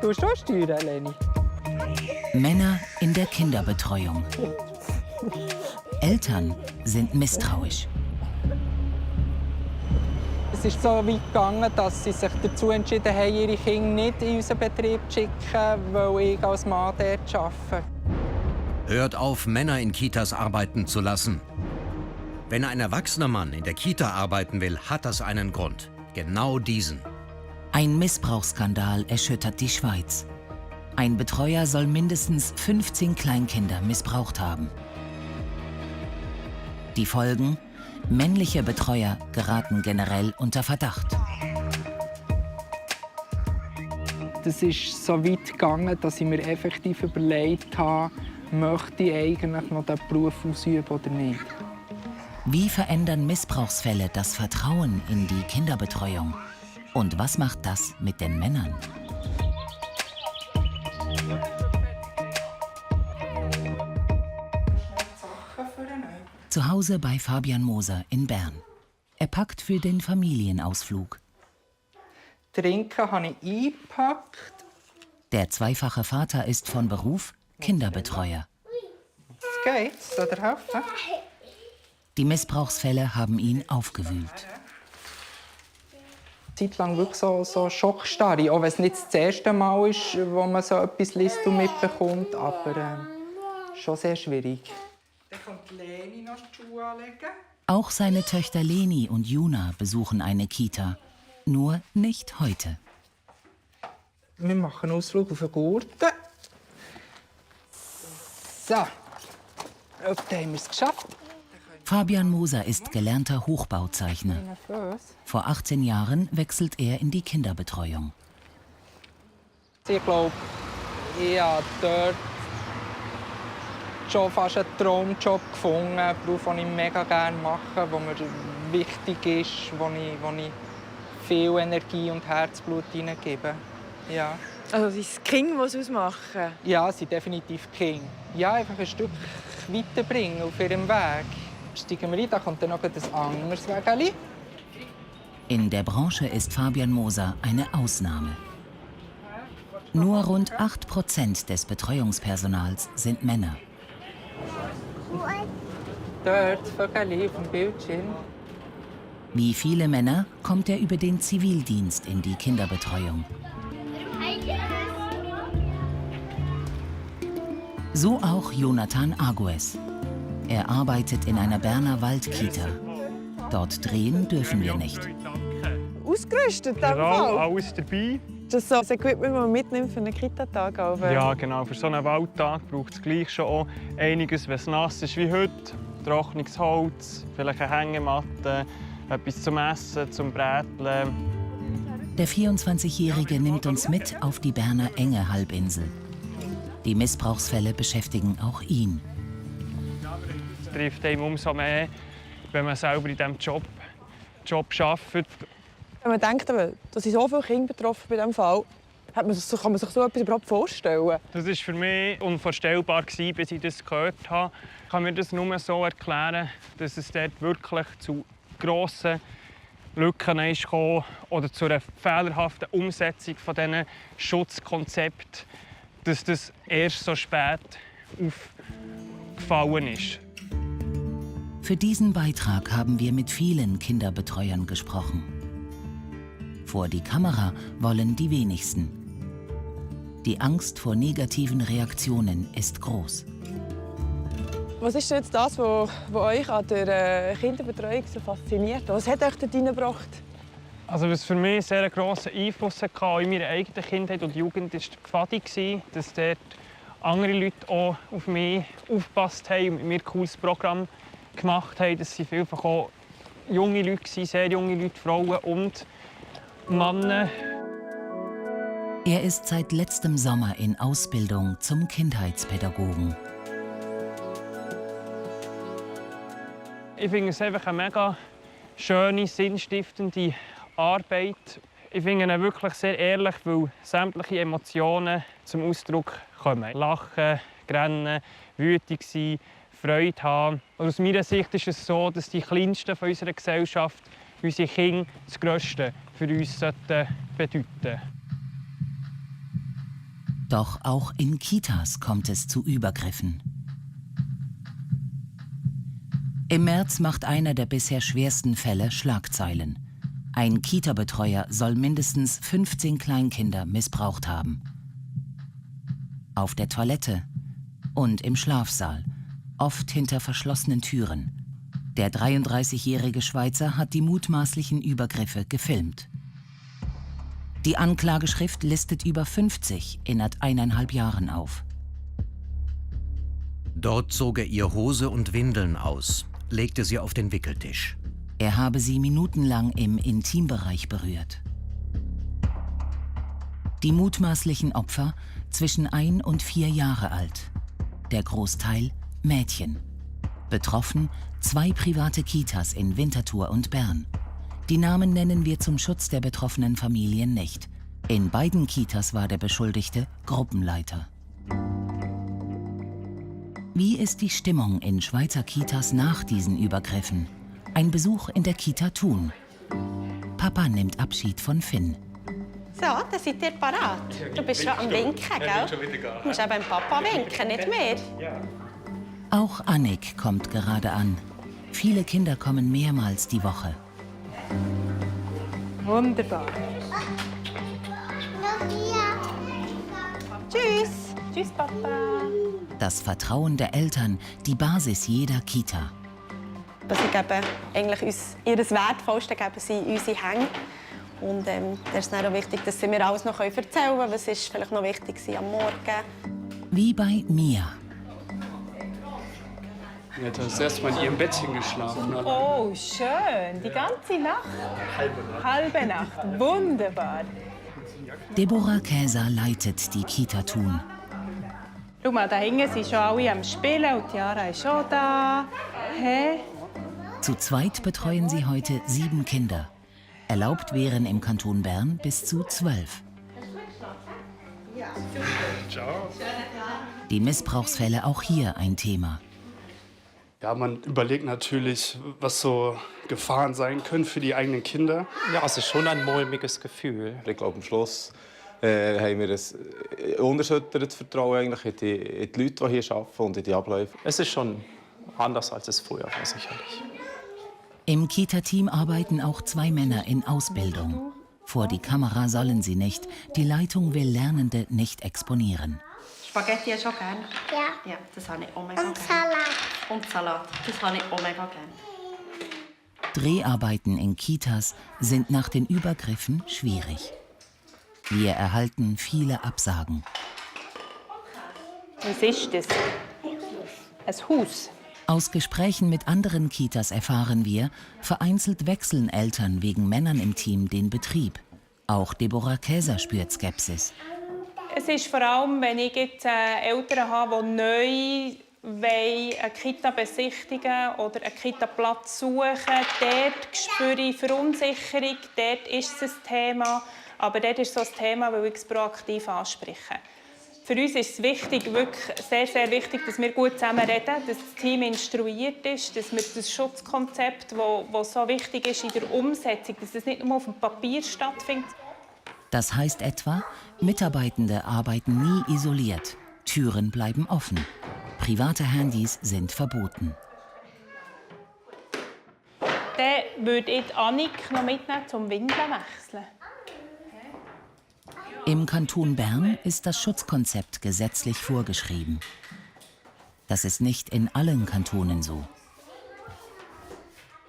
Tust du auch steuern, Leni? Männer in der Kinderbetreuung. Eltern sind misstrauisch. Es ist so weit gegangen, dass sie sich dazu entschieden haben, ihre Kinder nicht in unseren Betrieb zu schicken, weil ich als Mann dort arbeite. Hört auf, Männer in Kitas arbeiten zu lassen. Wenn ein erwachsener Mann in der Kita arbeiten will, hat das einen Grund. Genau diesen. Ein Missbrauchsskandal erschüttert die Schweiz. Ein Betreuer soll mindestens 15 Kleinkinder missbraucht haben. Die Folgen? Männliche Betreuer geraten generell unter Verdacht. Das ist so weit gegangen, dass ich mir effektiv überlegt habe, möchte ich eigentlich noch diesen Beruf ausüben oder nicht. Wie verändern Missbrauchsfälle das Vertrauen in die Kinderbetreuung? Und was macht das mit den Männern? Zu Hause bei Fabian Moser in Bern. Er packt für den Familienausflug. Trinken habe ich eingepackt. Der zweifache Vater ist von Beruf Kinderbetreuer. Jetzt geht's, soll dir helfen? Die Missbrauchsfälle haben ihn aufgewühlt. Zeitlang wirklich so Schockstarre, auch wenn es nicht das erste Mal ist, wo man so etwas liest und mitbekommt, aber schon sehr schwierig. Dann kommt Leni noch die Schuhe anlegen. Auch seine Töchter Leni und Juna besuchen eine Kita. Nur nicht heute. Wir machen einen Ausflug auf den Gurten. So, da haben wir es geschafft. Fabian Moser ist gelernter Hochbauzeichner. Vor 18 Jahren wechselt er in die Kinderbetreuung. Ich glaube, ich habe dort schon fast einen Traumjob gefunden, einen Beruf, den ich mega gerne mache, der mir wichtig ist, wo ich viel Energie und Herzblut hineingebe. Ja. Also das Kind muss ausmachen? Ja, sie sind definitiv King. Ja, einfach ein Stück weiterbringen auf ihrem Weg. Steigen wir ein, da kommt dann noch ein anderes Wägeli. In der Branche ist Fabian Moser eine Ausnahme. Nur rund 8% des Betreuungspersonals sind Männer. Dort, Vögeli auf dem Bildschirm. Wie viele Männer kommt er über den Zivildienst in die Kinderbetreuung. So auch Jonathan Argues. Er arbeitet in einer Berner Waldkita. Dort drehen dürfen wir nicht. Ausgerüstet, genau, alles dabei. Das ist so ein Equipment, das man mitnimmt für einen Kita-Tag. Ja, genau. Für so einen Waldtag braucht es gleich schon auch einiges, wenn es nass ist wie heute. Trockenes Holz, vielleicht eine Hängematte, etwas zum Essen, zum Bräteln. Der 24-Jährige nimmt uns mit auf die Berner Enge Halbinsel. Die Missbrauchsfälle beschäftigen auch ihn. Es trifft einem umso mehr, wenn man selber in diesem Job arbeitet. Wenn man denkt, dass ich so viele Kinder betroffen bei diesem Fall, kann man sich so etwas überhaupt vorstellen? Das war für mich unvorstellbar, bis ich das gehört habe. Ich kann mir das nur so erklären, dass es dort wirklich zu grossen Lücken ist gekommen oder zu einer fehlerhaften Umsetzung von diesen Schutzkonzepten, dass das erst so spät aufgefallen ist. Für diesen Beitrag haben wir mit vielen Kinderbetreuern gesprochen. Vor die Kamera wollen die wenigsten. Die Angst vor negativen Reaktionen ist groß. Was ist jetzt das, was euch an der Kinderbetreuung so fasziniert? Was hat euch dort reingebracht? Also was für mich einen sehr grossen Einfluss hatte in meiner eigenen Kindheit und Jugend war die Pfadi, dass dort andere Leute auch auf mich aufgepasst haben und mit mir ein cooles Programm gemacht haben. Das waren vielfach auch junge Leute, sehr junge Leute, Frauen und Männer. Er ist seit letztem Sommer in Ausbildung zum Kindheitspädagogen. Ich finde es einfach eine mega schöne, sinnstiftende Arbeit. Ich finde ihn wirklich sehr ehrlich, weil sämtliche Emotionen zum Ausdruck kommen. Lachen, grennen, wütig sein, Freude haben. Und aus meiner Sicht ist es so, dass die Kleinsten von unserer Gesellschaft, unsere Kinder, das Grösste für uns bedeuten sollten. Doch auch in Kitas kommt es zu Übergriffen. Im März macht einer der bisher schwersten Fälle Schlagzeilen. Ein Kita-Betreuer soll mindestens 15 Kleinkinder missbraucht haben. Auf der Toilette und im Schlafsaal, oft hinter verschlossenen Türen. Der 33-jährige Schweizer hat die mutmaßlichen Übergriffe gefilmt. Die Anklageschrift listet über 50 in 1,5 Jahren auf. Dort zog er ihr Hose und Windeln aus, legte sie auf den Wickeltisch. Er habe sie minutenlang im Intimbereich berührt. Die mutmaßlichen Opfer zwischen 1 und 4 Jahre alt. Der Großteil Mädchen. Betroffen 2 private Kitas in Winterthur und Bern. Die Namen nennen wir zum Schutz der betroffenen Familien nicht. In beiden Kitas war der Beschuldigte Gruppenleiter. Wie ist die Stimmung in Schweizer Kitas nach diesen Übergriffen? Ein Besuch in der Kita Thun. Papa nimmt Abschied von Finn. So, dann seid ihr parat. Du bist schon am Winken, gell? Du musst auch beim Papa winken, nicht mehr. Auch Annik kommt gerade an. Viele Kinder kommen mehrmals die Woche. Wunderbar. Tschüss. Tschüss, Papa. Das Vertrauen der Eltern, die Basis jeder Kita. Sie geben eigentlich uns ihr Wertvollste geben sie in unsere Hände. Und da ist es dann auch wichtig, dass sie mir alles noch erzählen können. Was ist vielleicht noch wichtig am Morgen? Wie bei Mia. Sie hat das erste Mal in ihrem Bettchen geschlafen. Oh, schön. Die ganze Nacht? Halbe Nacht. Wunderbar. Deborah Käser leitet die Kita Thun. Schau mal, da hinten sind schon alle am Spielen und Tiara ist schon da. Hä? Zu zweit betreuen sie heute 7 Kinder. Erlaubt wären im Kanton Bern bis zu 12. Die Missbrauchsfälle auch hier ein Thema. Ja, man überlegt natürlich, was so Gefahren sein können für die eigenen Kinder. Ja, es ist schon ein mulmiges Gefühl. Ich glaube, am Schluss haben wir ein unerschüttertes Vertrauen eigentlich in die Leute, die hier arbeiten und in die Abläufe. Es ist schon anders, als es früher war, sicherlich. Im Kita-Team arbeiten auch 2 Männer in Ausbildung. Vor die Kamera sollen sie nicht. Die Leitung will Lernende nicht exponieren. Spaghetti hast du auch gerne? Ja. Ja, das habe ich auch mega gerne. Und Salat. Und Salat, das habe ich auch mega gerne. Dreharbeiten in Kitas sind nach den Übergriffen schwierig. Wir erhalten viele Absagen. Was ist das? Ein Haus. Aus Gesprächen mit anderen Kitas erfahren wir, vereinzelt wechseln Eltern wegen Männern im Team den Betrieb. Auch Deborah Käser spürt Skepsis. Es ist vor allem, wenn ich jetzt Eltern habe, die neu eine Kita besichtigen oder einen Kita-Platz suchen. Dort spüre ich Verunsicherung, dort ist es ein Thema. Aber dort ist so ein Thema, weil ich es proaktiv anspreche. Für uns ist es wichtig, wirklich sehr, sehr wichtig, dass wir gut zusammen reden, dass das Team instruiert ist, dass wir das Schutzkonzept, das so wichtig ist in der Umsetzung, dass das nicht nur auf dem Papier stattfindet. Das heißt etwa, Mitarbeitende arbeiten nie isoliert. Türen bleiben offen. Private Handys sind verboten. Dann würde ich Annik noch mitnehmen zum Windeln wechseln. Im Kanton Bern ist das Schutzkonzept gesetzlich vorgeschrieben. Das ist nicht in allen Kantonen so.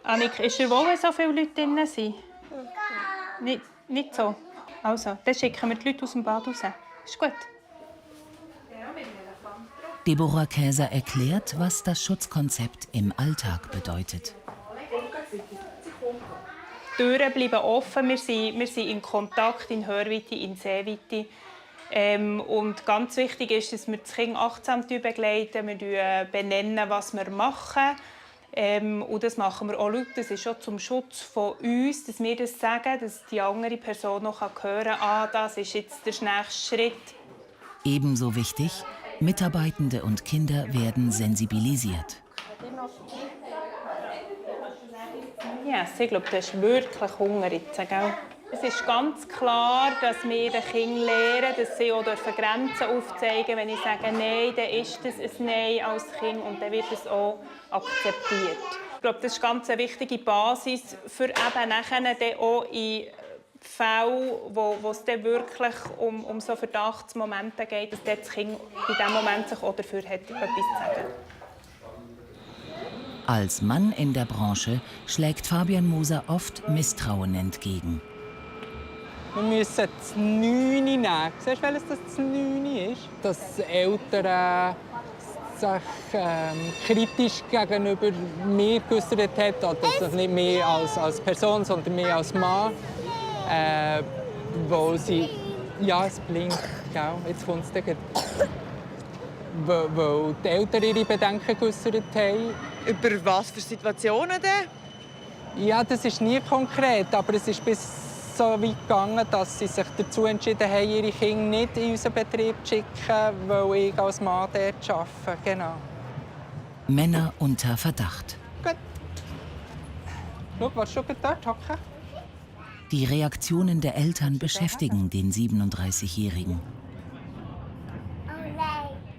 Annik, ist dir wohl, wenn so viele Leute drin sind? Nicht so. Also, dann schicken wir die Leute aus dem Bad raus. Ist gut. Deborah Käser erklärt, was das Schutzkonzept im Alltag bedeutet. Die Türen bleiben offen, wir sind in Kontakt, in Hörweite, in Sehweite. Und ganz wichtig ist, dass wir das Kind achtsam begleiten, wir benennen, was wir machen. Und das machen wir auch laut. Das ist schon zum Schutz von uns, dass wir das sagen, dass die andere Person noch hören kann, das ist jetzt der nächste Schritt. Ebenso wichtig, Mitarbeitende und Kinder werden sensibilisiert. Ja, ich glaube, du hast wirklich Hunger jetzt, gell? Es ist ganz klar, dass wir den Kindern lernen, dass sie auch Grenzen aufzeigen dürfen. Wenn ich sage Nein, dann ist das ein Nein als Kind und dann wird es auch akzeptiert. Ich glaube, das ist ganz eine wichtige Basis für eben nachher dann auch in Fällen, wo es dann wirklich um so Verdachtsmomente geht, dass das Kind in diesem Moment sich auch dafür hat, etwas zu sagen. Als Mann in der Branche schlägt Fabian Moser oft Misstrauen entgegen. Wir müssen das 9 nehmen. Siehst du, welches das 9 ist? Dass Eltern sich kritisch gegenüber mir geäußert hat. Also nicht mehr als Person, sondern mehr als Mann. Wo sie... Ja, es blinkt. Gell? Jetzt kommt es dann. Weil die Eltern ihre Bedenken geäußert haben. Über was für Situationen denn? Ja, das ist nie konkret, aber es ist bis so weit gegangen, dass sie sich dazu entschieden haben, ihre Kinder nicht in unseren Betrieb zu schicken, weil ich als Mann dort arbeite. Genau. Männer unter Verdacht. Gut. Schau, willst du dort hocken? Die Reaktionen der Eltern beschäftigen den 37-Jährigen.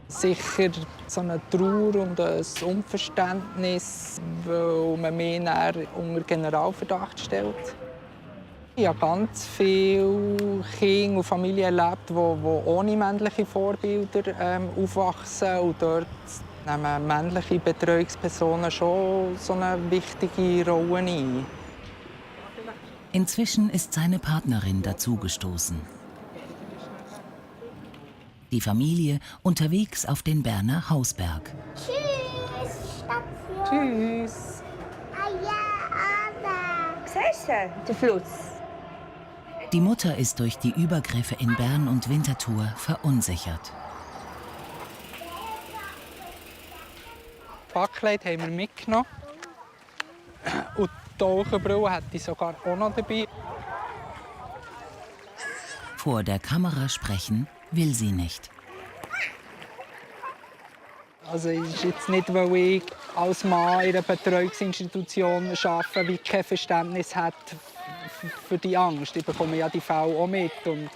Sicher so eine Trauer und ein Unverständnis, weil man mich unter Generalverdacht stellt. Ich habe ganz viele Kinder und Familien erlebt, die ohne männliche Vorbilder aufwachsen. Und dort nehmen männliche Betreuungspersonen schon so eine wichtige Rolle ein. Inzwischen ist seine Partnerin dazugestoßen. Die Familie unterwegs auf den Berner Hausberg. Tschüss, Station. Tschüss. Ah ja, aber. Siehst du, der Fluss? Die Mutter ist durch die Übergriffe in Bern und Winterthur verunsichert. Backkleid haben wir mitgenommen. Und die Taucherbrille hatte ich sogar auch noch dabei. Vor der Kamera sprechen will sie nicht. Also es ist jetzt nicht, weil ich als Mann in einer Betreuungsinstitution arbeite, wie kein Verständnis hat für die Angst. Ich bekomme ja die Fälle auch mit und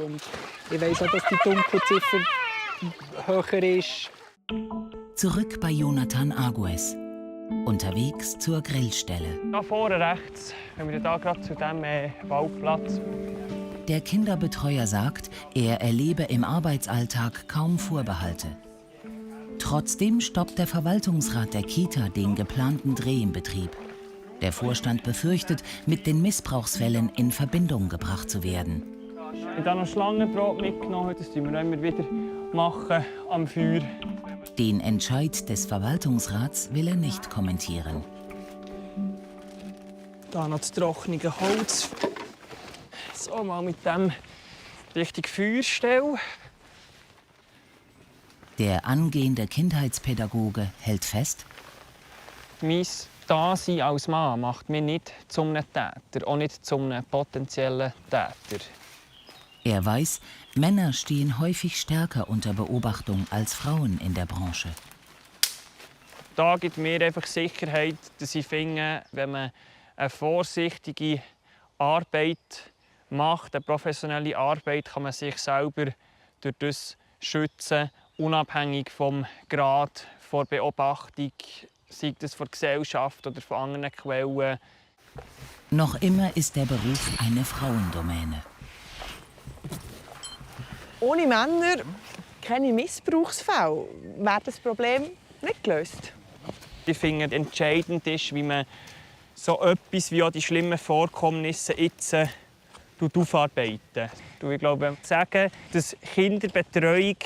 ich weiss auch, dass die Dunkelziffer höher ist. Zurück bei Jonathan Agues. Unterwegs zur Grillstelle. Da vorne rechts, wenn wir da gerade zu diesem Waldplatz. Der Kinderbetreuer sagt, er erlebe im Arbeitsalltag kaum Vorbehalte. Trotzdem stoppt der Verwaltungsrat der Kita den geplanten Dreh im Betrieb. Der Vorstand befürchtet, mit den Missbrauchsfällen in Verbindung gebracht zu werden. Ich habe da noch Schlangenbrot mitgenommen, das machen wir immer wieder machen am Feuer. Den Entscheid des Verwaltungsrats will er nicht kommentieren. Da noch das trockene Holz. So, mal mit dem Richtung Feuer stellen. Der angehende Kindheitspädagoge hält fest: Mein Dasein als Mann macht mich nicht zum Täter, auch nicht zum potenziellen Täter. Er weiß, Männer stehen häufig stärker unter Beobachtung als Frauen in der Branche. Da gibt mir einfach Sicherheit, dass ich finde, wenn man eine vorsichtige Arbeit macht, eine professionelle Arbeit, kann man sich selber durch das schützen, unabhängig vom Grad der Beobachtung, sei das von der Gesellschaft oder von anderen Quellen. Noch immer ist der Beruf eine Frauendomäne. Ohne Männer keine Missbrauchsfälle. Wäre das Problem nicht gelöst? Ich finde, entscheidend ist, wie man so etwas wie auch die schlimmen Vorkommnisse jetzt aufarbeiten. Ich glaube, zu sagen, dass Kinderbetreuung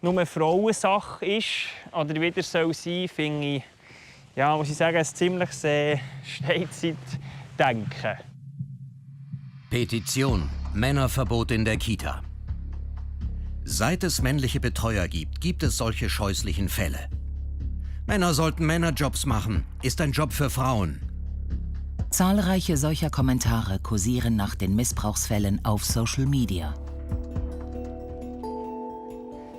nur eine Frauensache ist oder wieder soll sein, finde ich, ja, muss ich sagen, ein ziemliches Steinzeitdenken. Petition: Männerverbot in der Kita. Seit es männliche Betreuer gibt, gibt es solche scheußlichen Fälle. Männer sollten Männerjobs machen, ist ein Job für Frauen. Zahlreiche solcher Kommentare kursieren nach den Missbrauchsfällen auf Social Media.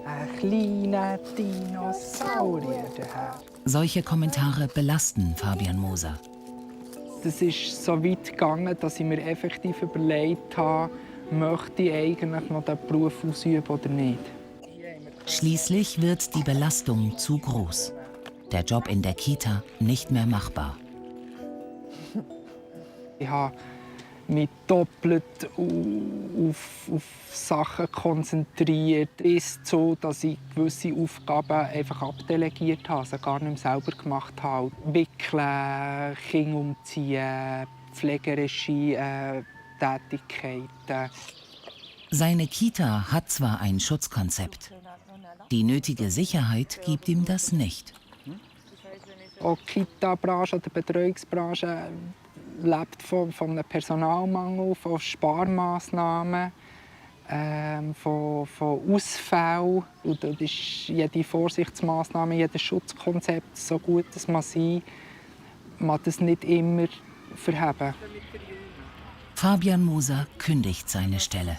Ein kleiner Dinosaurier, der Herr. Solche Kommentare belasten Fabian Moser. Das ist so weit gegangen, dass ich mir effektiv überlegt habe, möchte ich eigentlich noch diesen Beruf ausüben oder nicht. Schließlich wird die Belastung zu groß. Der Job in der Kita nicht mehr machbar. Ich habe mich doppelt auf Sachen konzentriert, bis so, dass ich gewisse Aufgaben einfach abdelegiert habe, also gar nicht mehr selber gemacht habe. Wickeln, Kinder umziehen, pflegerische Tätigkeiten. Seine Kita hat zwar ein Schutzkonzept. Die nötige Sicherheit gibt ihm das nicht. Auch die Kita-Branche oder die Betreuungsbranche lebt von einem Personalmangel, von Sparmaßnahmen, von Ausfällen. Und dort ist jede Vorsichtsmaßnahme, jedes Schutzkonzept, so gut es sein mag, das nicht immer verheben. Fabian Moser kündigt seine Stelle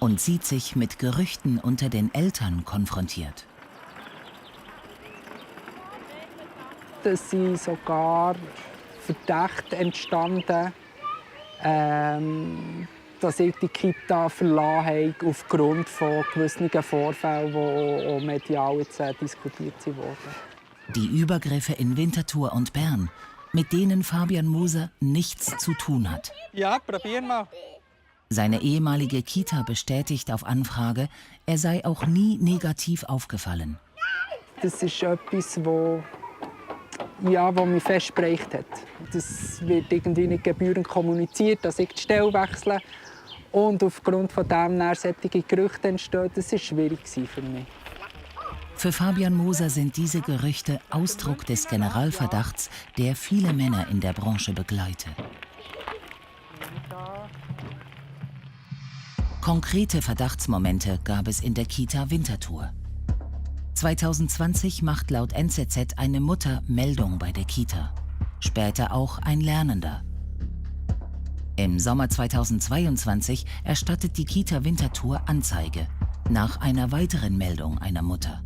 und sieht sich mit Gerüchten unter den Eltern konfrontiert. Es sind sogar Verdächte entstanden, dass ich die Kita verlassen habe aufgrund von gewissen Vorfällen, die auch medial jetzt diskutiert wurden. Die Übergriffe in Winterthur und Bern, mit denen Fabian Moser nichts zu tun hat. Ja, probier mal. Seine ehemalige Kita bestätigt auf Anfrage, er sei auch nie negativ aufgefallen. Das ist etwas, wo mich fest geprägt hat. Das wird irgendwie nicht gebührend kommuniziert, dass ich die Stelle wechsle. Und aufgrund von dem solche Gerüchte entstehen, das war schwierig für mich. Für Fabian Moser sind diese Gerüchte Ausdruck des Generalverdachts, der viele Männer in der Branche begleite. Konkrete Verdachtsmomente gab es in der Kita Winterthur. 2020 macht laut NZZ eine Mutter Meldung bei der Kita, später auch ein Lernender. Im Sommer 2022 erstattet die Kita Winterthur Anzeige nach einer weiteren Meldung einer Mutter.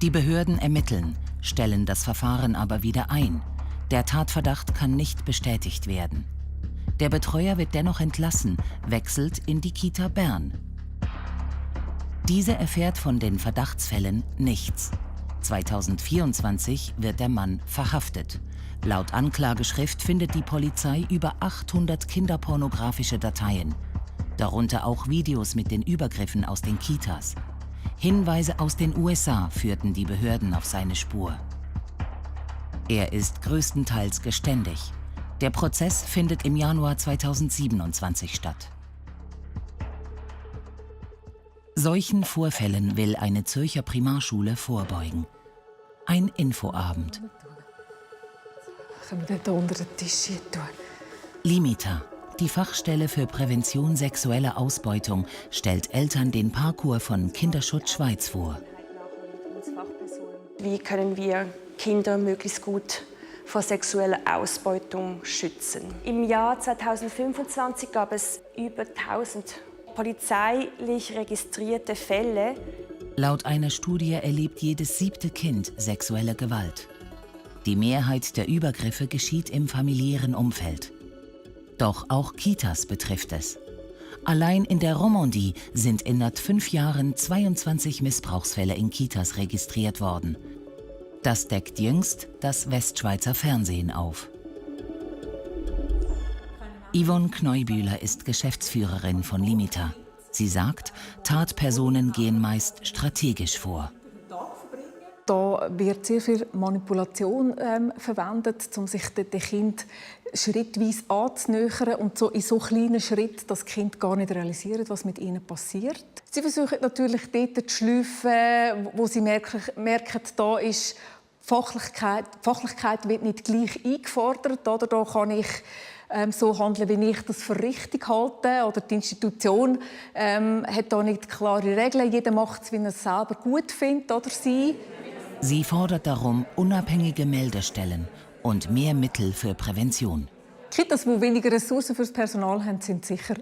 Die Behörden ermitteln, stellen das Verfahren aber wieder ein. Der Tatverdacht kann nicht bestätigt werden. Der Betreuer wird dennoch entlassen, wechselt in die Kita Bern. Diese erfährt von den Verdachtsfällen nichts. 2024 wird der Mann verhaftet. Laut Anklageschrift findet die Polizei über 800 kinderpornografische Dateien. Darunter auch Videos mit den Übergriffen aus den Kitas. Hinweise aus den USA führten die Behörden auf seine Spur. Er ist größtenteils geständig. Der Prozess findet im Januar 2027 statt. Solchen Vorfällen will eine Zürcher Primarschule vorbeugen. Ein Infoabend. Können wir da unter den Tisch hier tun? Limita, die Fachstelle für Prävention sexueller Ausbeutung, stellt Eltern den Parcours von Kinderschutz Schweiz vor. Wie können wir Kinder möglichst gut vor sexueller Ausbeutung schützen? Im Jahr 2025 gab es über 1000 polizeilich registrierte Fälle. Laut einer Studie erlebt jedes 7. Kind sexuelle Gewalt. Die Mehrheit der Übergriffe geschieht im familiären Umfeld. Doch auch Kitas betrifft es. Allein in der Romandie sind innerhalb 5 Jahren 22 Missbrauchsfälle in Kitas registriert worden. Das deckt jüngst das Westschweizer Fernsehen auf. Yvonne Kneubühler ist Geschäftsführerin von Limita. Sie sagt, Tatpersonen gehen meist strategisch vor. Da wird sehr viel Manipulation verwendet, um sich den Kind schrittweise anzunähern und so in so kleinen Schritten das Kind gar nicht realisieren, was mit ihnen passiert. Sie versuchen natürlich dort zu schleifen, wo sie merken, da ist Fachlichkeit. Fachlichkeit wird nicht gleich eingefordert. Oder da kann ich so handeln, wie ich das für richtig halte. Oder die Institution hat da nicht klare Regeln. Jeder macht es, wie er es selber gut findet oder sie. Sie fordert darum unabhängige Meldestellen und mehr Mittel für Prävention. Kitas, die weniger Ressourcen für das Personal haben, sind sicher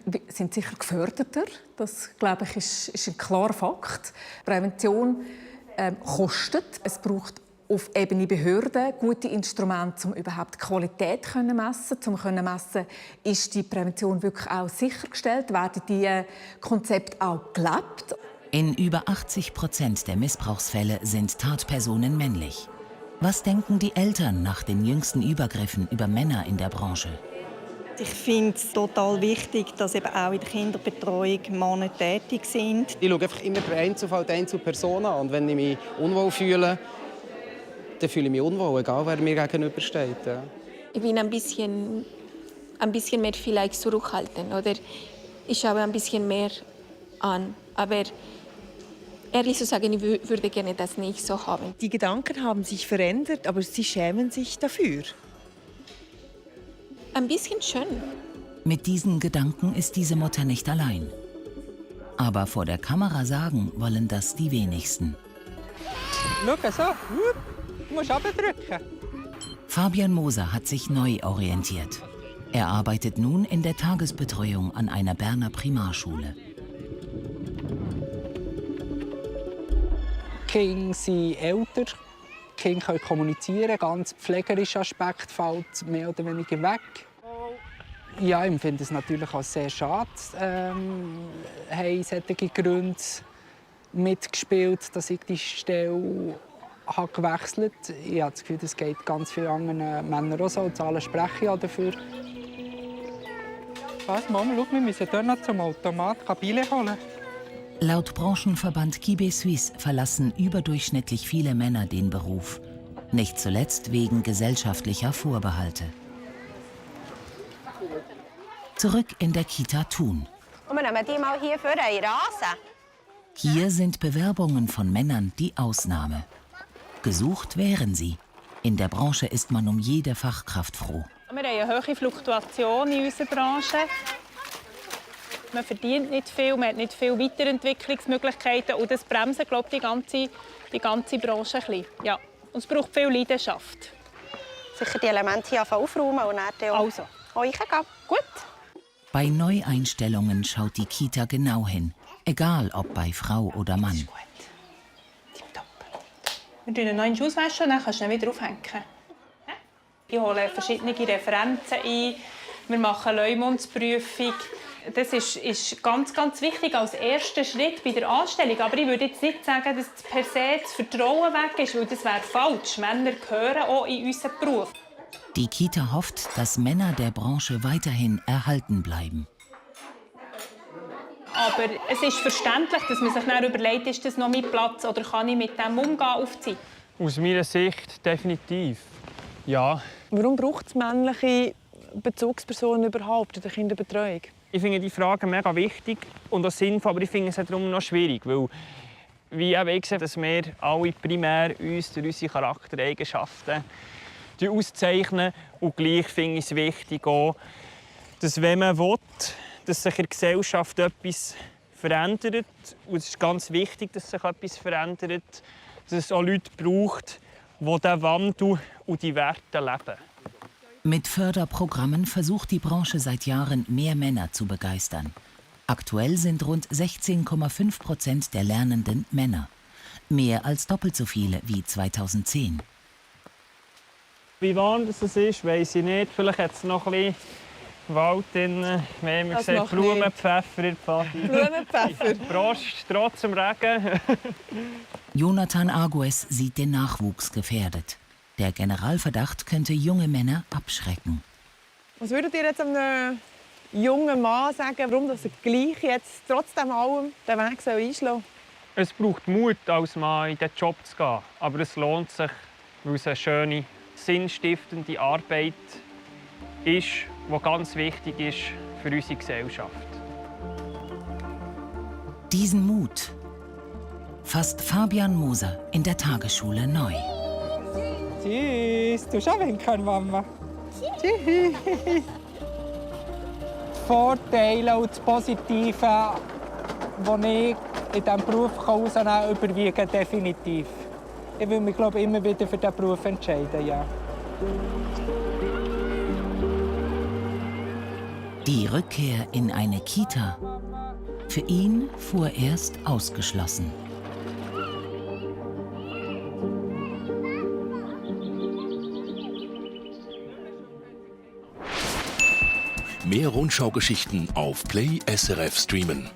geförderter. Das, glaube ich, ist ein klarer Fakt. Prävention kostet. Es braucht auf Ebene Behörden gute Instrumente, um überhaupt die Qualität zu messen, um zu messen, ist die Prävention wirklich auch sichergestellt, werden die Konzepte auch gelebt. In über 80% der Missbrauchsfälle sind Tatpersonen männlich. Was denken die Eltern nach den jüngsten Übergriffen über Männer in der Branche? Ich finde es total wichtig, dass eben auch in der Kinderbetreuung Männer tätig sind. Ich schaue einfach immer den Einzelfall, die Einzelperson an. Und wenn ich mich unwohl fühle, dann fühle ich mich unwohl, egal wer mir gegenübersteht. Ja. Ich bin ein bisschen mehr vielleicht zurückhaltend oder ich schaue ein bisschen mehr an. Aber ehrlich zu sagen, ich würde gerne das nicht so haben. Die Gedanken haben sich verändert, aber sie schämen sich dafür. Ein bisschen schon. Mit diesen Gedanken ist diese Mutter nicht allein. Aber vor der Kamera sagen wollen das die wenigsten. Schau, so. Du musst runterdrücken. Fabian Moser hat sich neu orientiert. Er arbeitet nun in der Tagesbetreuung an einer Berner Primarschule. Die Kinder sind älter, die Kinder können kommunizieren, ganz pflegerischer Aspekt fällt mehr oder weniger weg. Ja, ich finde es natürlich auch sehr schade, haben solche Gründe mitgespielt, dass ich die Stelle gewechselt habe. Ich habe das Gefühl, das geht ganz vielen anderen Männern auch so. Die Zahlen sprechen ja dafür. Was, Mama, schau, wir müssen hier noch zum Automat Kabine holen. Laut Branchenverband Kibé Suisse verlassen überdurchschnittlich viele Männer den Beruf. Nicht zuletzt wegen gesellschaftlicher Vorbehalte. Zurück in der Kita Thun. Und wir nehmen die mal hier für einen Rasen. Hier sind Bewerbungen von Männern die Ausnahme. Gesucht wären sie. In der Branche ist man um jede Fachkraft froh. Wir haben eine hohe Fluktuation in unserer Branche. Man verdient nicht viel, man hat nicht viele Weiterentwicklungsmöglichkeiten und das bremst, glaube ich, die ganze Branche ein bisschen. Ja. Und es braucht viel Leidenschaft. Sicher die Elemente hier aufräumen und dann auch reingehen. Gut. Bei Neueinstellungen schaut die Kita genau hin, egal ob bei Frau oder Mann. Wir waschen einen neuen Schuh und dann kannst du ihn wieder aufhängen. Ich hole verschiedene Referenzen ein. Wir machen Leumundsprüfung. Das ist ganz, ganz wichtig als erster Schritt bei der Anstellung. Aber ich würde jetzt nicht sagen, dass per se das Vertrauen weg ist, weil das wäre falsch. Männer gehören auch in unseren Beruf. Die Kita hofft, dass Männer der Branche weiterhin erhalten bleiben. Aber es ist verständlich, dass man sich dann überlegt, ist das noch mein Platz oder kann ich mit dem umgehen auf die Zeit? Aus meiner Sicht definitiv, ja. Warum braucht es männliche Bezugspersonen überhaupt in der Kinderbetreuung? Ich finde die Frage mega wichtig und auch sinnvoll, aber ich finde es darum noch schwierig, weil wie eben ich sehe, dass wir alle primär uns durch unsere Charaktereigenschaften auszeichnen und gleich finde ich es wichtig auch, dass wenn man will, dass sich in der Gesellschaft etwas verändert, und es ist ganz wichtig, dass sich etwas verändert, dass es auch Leute braucht, die diesen Wandel und die Werte leben. Mit Förderprogrammen versucht die Branche seit Jahren, mehr Männer zu begeistern. Aktuell sind rund 16,5% der Lernenden Männer. Mehr als doppelt so viele wie 2010. Wie warm das ist, weiss ich nicht. Vielleicht hat es noch ein bisschen Wald drin. Wir haben gesagt, Blumenpfeffer in der Pfanne. Blumenpfeffer. Prost, trotz dem Regen. Jonathan Argues sieht den Nachwuchs gefährdet. Der Generalverdacht könnte junge Männer abschrecken. Was würdet ihr jetzt einem jungen Mann sagen, warum er gleich jetzt trotzdem allem den Weg einschlagen soll? Es braucht Mut, als Mann in diesen Job zu gehen. Aber es lohnt sich, weil es eine schöne, sinnstiftende Arbeit ist, die ganz wichtig ist für unsere Gesellschaft. Diesen Mut fasst Fabian Moser in der Tagesschule neu. Tschüss, du schon winken, Mama. Tschüss. Die Vorteile und das Positive, die ich in diesem Beruf herausnehmen kann, überwiegen definitiv. Ich will mich, glaube ich, immer wieder für diesen Beruf entscheiden, ja. Die Rückkehr in eine Kita, für ihn vorerst ausgeschlossen. Mehr Rundschau-Geschichten auf Play SRF streamen.